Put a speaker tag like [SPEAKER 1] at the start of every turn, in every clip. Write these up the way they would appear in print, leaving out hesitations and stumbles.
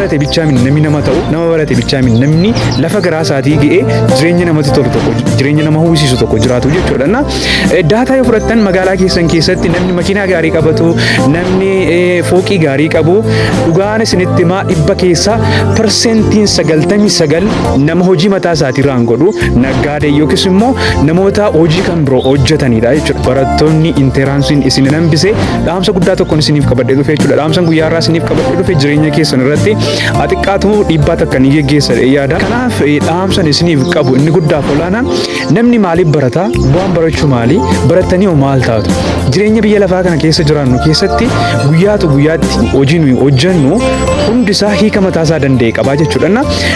[SPEAKER 1] Barate bichaa miti namni nama ta'u, nama barate bichaa miti namni lafa garaa isaatii ga'ee jireenya namatti tolu tokko, jireenya nama hawwisiisu tokko jiraatu jechuudha. Na data yoo fudhattan, magaalaa keessan keessatti namni makiinaa gaarii qabatu, namni fooqii gaarii qabu, dhugaan isinitti himaa, 99% nama hojii mataa isaatii raan godhu, naggaadee yookiis immoo namoota hojii kan biroo hojjetanidha jechuudha. Barattoonni entranceiin isin hambise, dhaamsa guddaa tokkoon isiniif qabadhee dhufe jechuudha. Dhaamsan guyyaa irraa isiniif qabadhee dhufe jireenya keessan irratti xiqqaatu dhiibbaa takka ni geggeessa yaada. Kanaaf dhaamsan isiniif qabu inni guddaaf olaanaan, namni maaliif barata? Bu'aan barachuu maali? Barattanii hoo maal taatu? Jireenya biyya lafaa kana keessa jiraannu keessatti guyyaatu guyyaatti hojii nuyi hojjennu hundisaa hiika mataasaa danda'e qabaa jechuudha.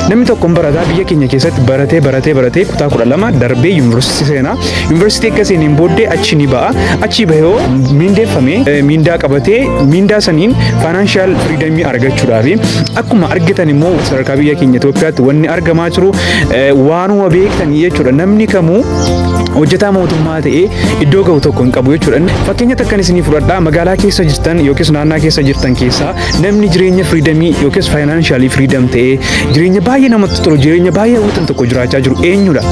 [SPEAKER 1] Namni tokko barataa biyya keenya keessatti baratee baratee baratee kutaa 12 darbee yuunivarsiitii seenaa. Yuunivarsiitii akka seeneen booddee achi ni ba'a. Achi bahee miindeeffamee miindaa qabatee miindaa saniin financial freedomii argachuudhaafi. Akkuma argitan immoo sadarkaa biyya keenya Itoophiyaatti wanni argamaa jiru waanuma beektanii jechuudha. Namni kamuu hojjetaa mootummaa ta'ee iddoo ga'u tokko hin qabu jechuudha. Fakkeenya takkan isinii fudhadhaa: magaalaa keessa jirtan yookiis naannaa keessa jirtan keessaa namni jireenya freedomii yookiis financialii freedom ta'ee jireenya baay'ee namatti tolu, jireenya baay'ee hawwatan tokko jiraachaa jiru eenyudha?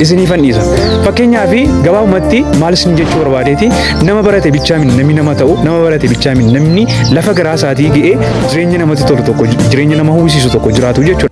[SPEAKER 1] Isiniifan dhiisa. Fakkeenyaaf gabaabumatti maal isin jechuu barbaadeeti, nama barate bichaa miti namni nama ta'u, nama barate bichaa miti namni lafa garaa isaatii ga'ee jireenya namatti tolu tokko, jireenya nama hawwisiisu tokko jiraatu jechuudha.